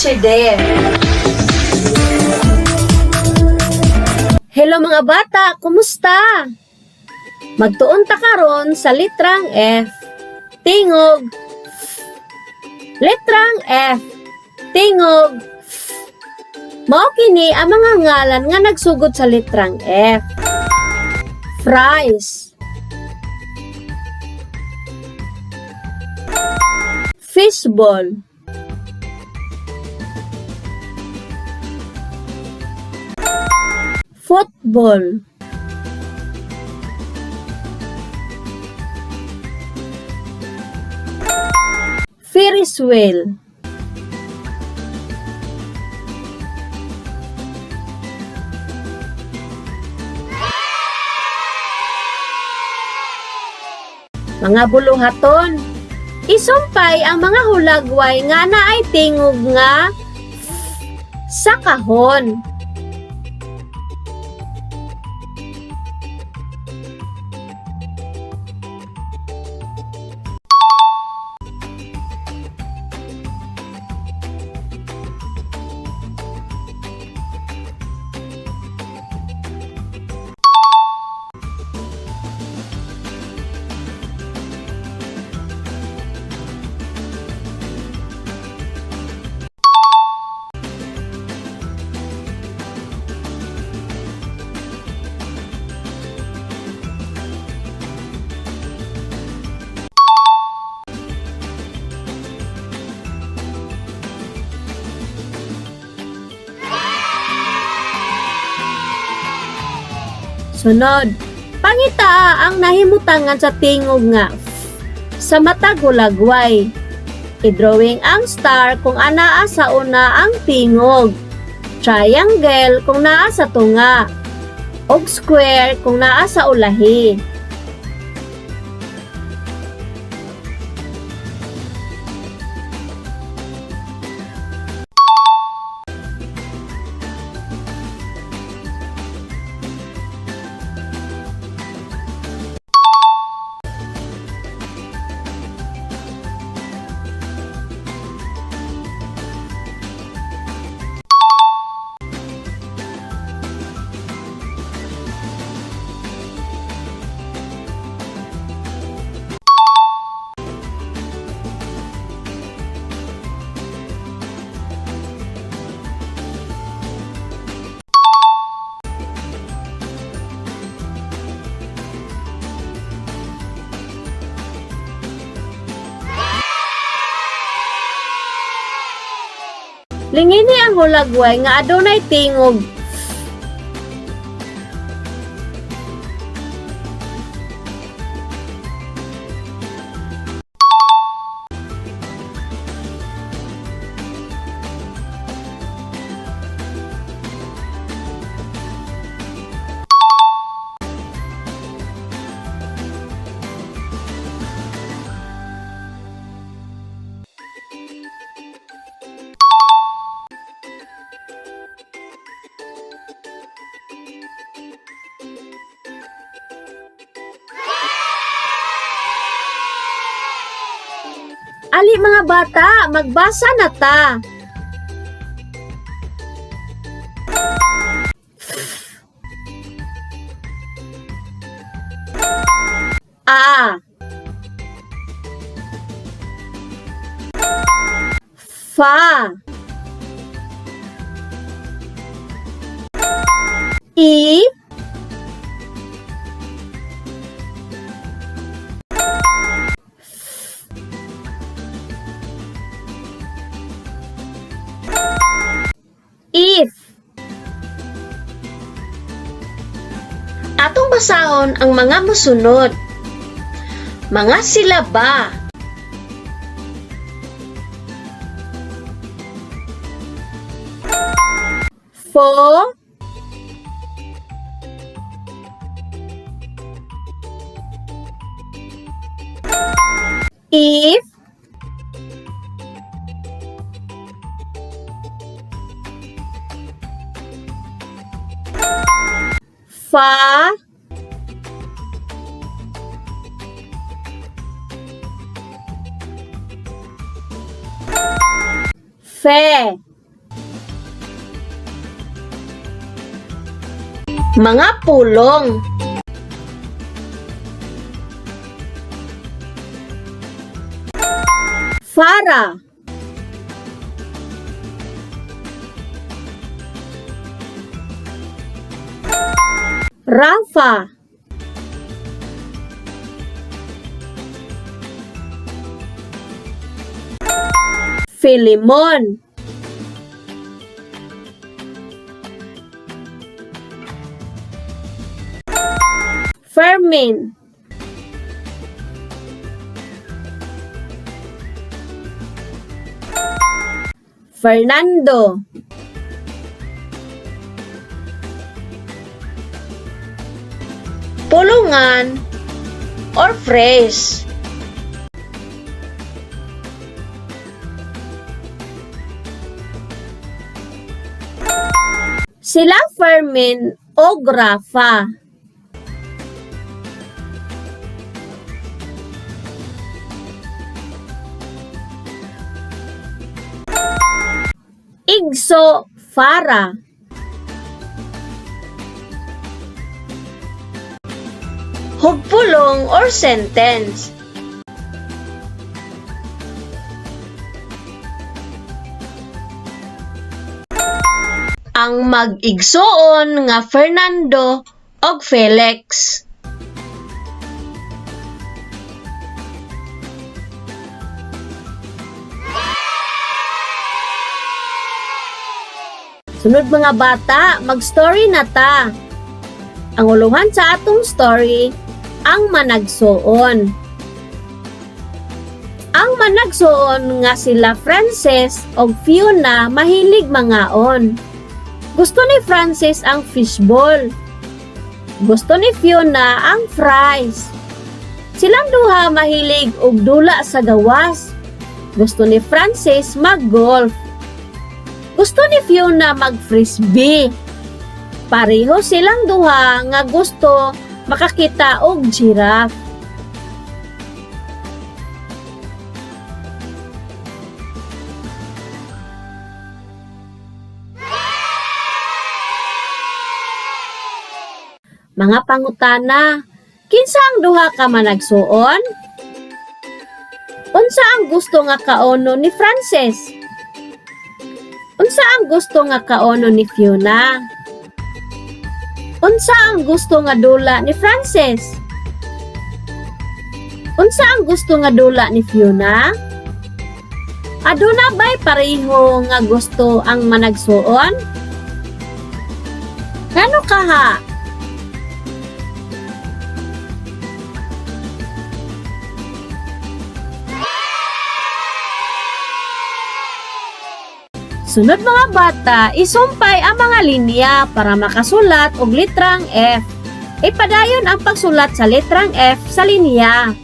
Teacher Dave. Hello mga bata, kumusta? Magtuon ta karon sa litrang F. Tingog F. Litrang F. Tingog F. Mao kini ang mga ngalan nga nagsugod sa litrang F. Fries. Fishball. Football. Ferris wheel. Mga buluhaton. Isumpay ang mga hulagway nga naay tingog nga F sa kahon. Sunod, pangitaa ang nahimutangan sa tingog nga F sa matag hulagway. I-drawing ang star kung anaa sa una ang tingog. Triangle kung naa sa tunga. Og square kung naa sa ulahi. Lingini ang hulagway nga adunay tingog Ali mga bata, magbasa na ta. A. Fa. I. If. Atong basahon ang mga mosunod. Mga silaba. Fo. If. Fa. Fe. Mga pulong. Farah. Rafa. Filimon. Fermin. Fernando. Pulungan or phrase. Sila Fermin o Rafa. Igso Farah. Hugpulong or sentence. Ang mag-igsoon nga Fernando og Felix. Sunod, mga bata, mag-story na ta. Ang uluhan sa atong story, ang managsuon. Ang managsuon nga sila Frances og Fiona mahilig mangaon. Gusto ni Frances ang fishball. Gusto ni Fiona ang fries. Silang duha mahilig og dula sa gawas. Gusto ni Frances mag-golf. Gusto ni Fiona mag-frisbee. Pareho silang duha nga gusto makakita og giraffe. Mga pangutana, kinsa ang duha ka managsuon? Unsa ang gusto nga kaono ni Frances? Unsa ang gusto nga kaono ni Fiona? Unsa ang gusto nga dula ni Frances? Unsa ang gusto nga dula ni Fiona? Aduna ba'y pareho nga gusto ang managsuon? Ngano kaha? Sunod, mga bata, isumpay ang mga linya para makasulat og litrang F. Ipadayon ang pagsulat sa litrang F sa linya.